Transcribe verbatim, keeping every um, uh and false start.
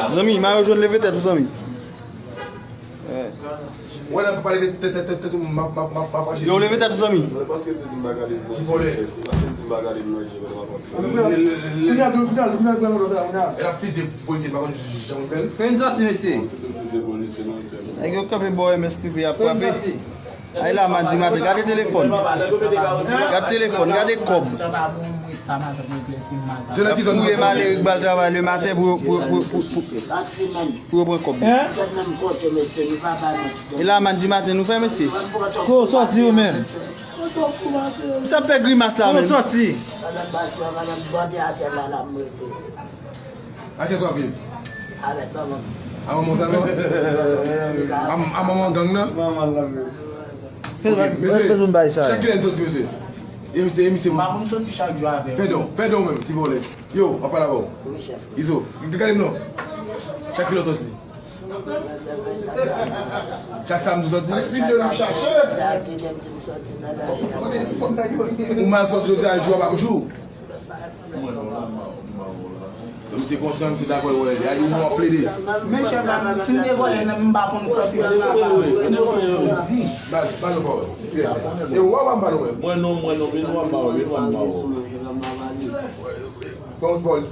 Zanmi, mayo jòn leve tèt ou, zanmi. Wè. Wè, nan pa leve tèt, tèt, tèt, tèt, m ap, m ap, m ap, m ap mache. Yo, leve tèt ou, zanmi. Ti vòlè. E la fis de polisye, pa konn jan pou fè l. Fè n sòti, mesye. Nèg yo kanpe bò M S P P ap frape. Ay la, madi maten, gade telefòn. Gade telefòn, gade kòb. L ap fouye malere k ba l travay lematen pou, pou, pou, pou, pou, pou yo pran kòb. E la, madi maten, nou fè, mesye. Ko w sòti ou menm? Sa ap fè grimas la menm. Ko w sòti? Ak kiyès w ap viv? Avèk manman. A manman w sèlman? A, a manman gang nan? Manman l la menm. Ok, mesye, chak kilè n soti, mesye? E misye, e misye. M pa konn soti chak jou avè w. Fè don, fè don menm, ti vòlè. Yo, w ap pale avè w. Wi, chèf. Izo, g-, gade m non. Chak kilè w soti? Chak samdi w soti? Ak videyo n ap chache. Chak kilè m di m soti nan lari a. Ou mal soti jodi a, jou a pa pou jou. Misye konsyan, misye dakò, wè, y a yon mò plede. Men chèf la, si m te vòlè, m pa konn kòb yo. Ba, ba nou pawòl. E ou wè, w ap ba nou wè. Mwen non, mwen non, men nou ap ba wè, men nou ap ba wè. Bon, bon.